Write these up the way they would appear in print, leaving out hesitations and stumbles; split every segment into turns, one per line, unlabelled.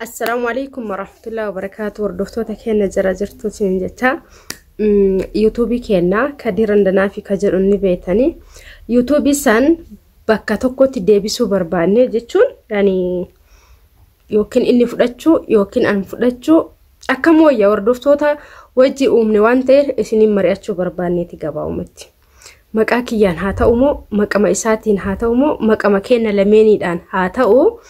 Assalaamu alaikum warahmatullahi wabarakaatu. Hordoftoota keenya jira jirtu isin jecha yuutuubii keenya Kadir Andanaa fi ka jedhu ni beektanii yuutuubii san bakka tokkotti deebisuu barbaanne jechuun yani yookiin inni fudhachuu yookiin an fudhachuu akkam wayya hordoftoota wajji uumne waan ta'eef isiniin mari'achuu barbaanneeti gabaabumatti. Maqaa kiyyaan haa ta'u moo maqama isaatiin haa ta'u moo maqama keenya lameeniidhaan haa ta'u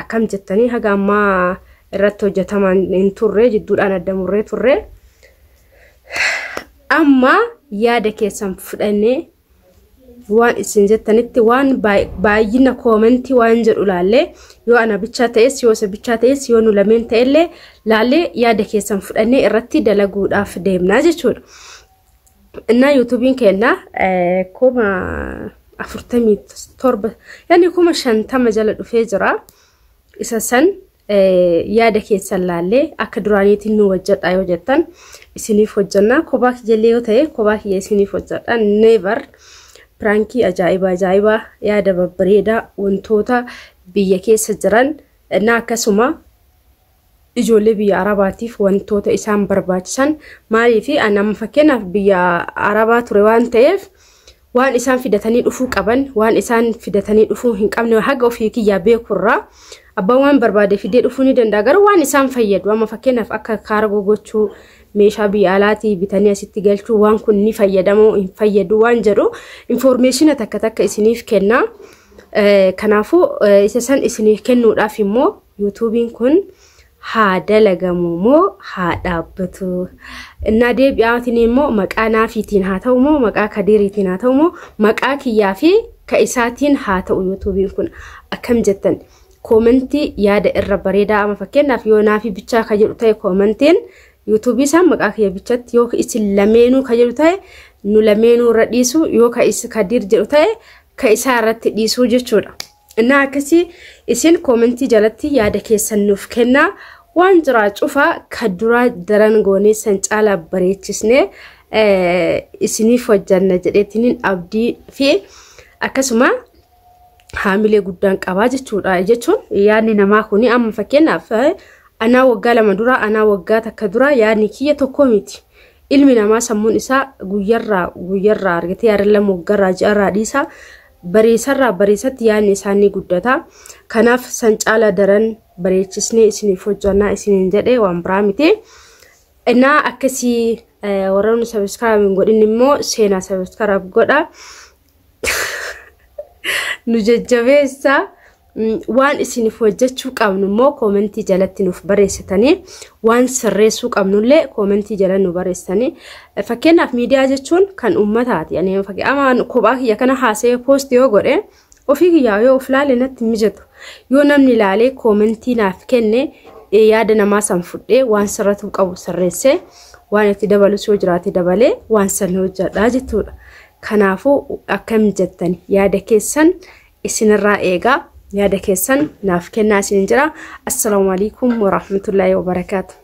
akkam jettanii haga ammaa irratti hojjetamaan hin turre jidduudhaan adda murree turre. Amma yaada keessan fudhannee waan isin jettanitti waan baay'ina koomentii waan jedhu laallee yoo ana bichaa ta'es yoo isa bichaa ta'es yoo nu lameen ta'ellee laallee yaada keessan fudhannee irratti dalaguudhaaf deemnaa jechuudha. Innaa yuutuubiin keenya 47,000 yaani 50,000 jala dhufee jira. Isa san yaada keessan laallee akka duraaniitiin nu hojjedha yoo jettan isiniif hojjenna. Kophaa kiyyallee yoo ta'e kophaa kiyya isiniif hojjedha. Never piraankii ajaa'ibaa ajaa'ibaa yaada babbareedaa wantoota biyya keessa jiran na akkasuma ijoollee biyya Arabaatiif wantoota isaan barbaachisan maaliif ani amma fakkeenyaaf biyya Arabaa ture waan ta'eef waan isaan fidatanii dhufuu qaban waan isaan fidatanii dhufuu hin qabne haga ofii kiyyaa beekurraa abbaan waan barbaade fidee dhufuu ni danda'a garuu waan isaan fayyadu amma fakkeenyaaf akka kaargoo gochuu meeshaa biyya alaatii bitanii asitti galchuu waan kun ni fayyadamoo hin fayyadu waan jedhu infoormeeshina takka takka isiniif kenna. Kanaafuu isa san isiniif kennuudhaaf immoo yuutuubiin kun haa dalagamu moo haa dhaabbatu. Innaa deebi'aatiin immoo maqaa naafiitiin haa ta'u moo maqaa kadiiriitiin haa ta'u moo maqaa kiyyaa fi ka isaatiin haa ta'u yuutuubiin kun akkam jettan. Koomentii yaada irra bareedaa amma fakkeenyaaf yoo naafii bichaa ka jedhu ta'e koomentiin yuutuubii isaan maqaa kiyya bichatti yoo isin lameenuu ka jedhu ta'e nu lameenuu irra dhiisu yoo ka kadiir jedhu ta'e ka isaa irratti dhiisuu jechuudha. Innaa akkasii isin koomentii jalatti yaada keessan nuuf kennaa waan jiraa cufaa ka duraa daran goonee san caalaa bareechisnee isiniif hojjanna jedheetiniin abdii fi akkasuma haamilee guddaan qabaa jechuudha. Jechuun yaadni namaa kuni amma fakkeenyaaf anaa waggaa 2 dura anaa waggaa 1 dura yaadni kiyya tokko miti. Ilmi namaa sammuun isaa guyyarraa guyyarraa argatee yaada lama waggaarraa ji'arraa dhiisaa bariisarraa bariisatti yaadni isaa ni guddata. Kanaaf san caala daran bareechisnee isiniif hojjannaa isiniin jedhee waan biraa miti. Innaa akkasii warroonni sabiskiraayib hin godhin immoo seenaa sabiskiraayib godha. Nu jajjabeessa. Waan isiniif hojjechuu qabnu immoo koomentii jalatti nuuf barreessitanii waan sirreessuu qabnullee koomentii jala nu barreessitanii fakkeenyaaf miidiyaa jechuun kan uummataati. Yani amma kophaa kiyya kana haasa'ee poost yoo godhe ofii kiyyaa yoo of laale natti mijatu yoo namni laalee koomentii naaf kenne yaada namaa san fudhee waan sirratuu qabu sirreessee waan itti dabalus yoo jiraate dabalee waan san hojjedhaa jechuudha. Kanaafuu akkam jettan yaada keessan isinirraa eegaa yaada keessan naaf kennaa isin jira. Assalaamu alaikum warahmatullaahi wabarakaatu.